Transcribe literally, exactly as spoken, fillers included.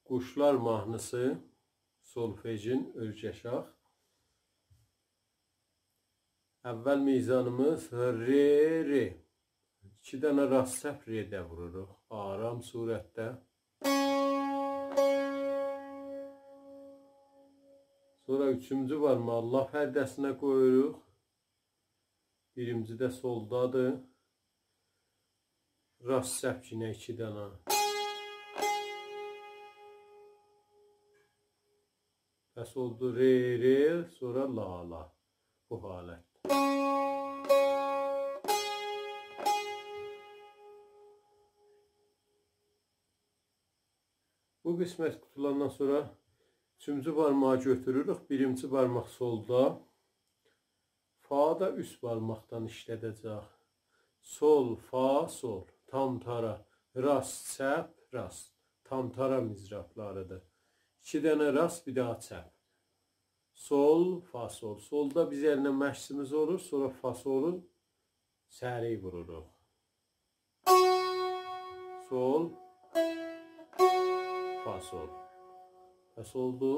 قوشلار ماهنی‌سی، سولفژین اؤرگشاق. اول میزانیمیز ر، ر. ایکی دنه راست چپ ر ده ووروروق. آرام صورتده. سونرا اوچونجو بارماغی لا پرده‌سینه قویوروق. بیرینجی ده سولدادیر. راست چپ یئنه ایکی دنه. پس اولدو ر، ر، سونرا لا، لا. بو حالت. بو قسمت قوتولاندان سونرا اوچونجو بارماغی گؤتوروروک. بیرینجی بارماق سولدا. فا دا اوست بارماقدان ایشله‌ده‌جک. سول، فا، سول. تام تارا، راست، چپ، راست. تام تارا مضرابلاریدیر. ایکی دنه راست، بیر داها چپ. سول، فا، سول. سولدا بیز الینن مشقیمیز اولور، سونرا فا سولو سریع ووروروق. سول، فا، سول. پس اولدو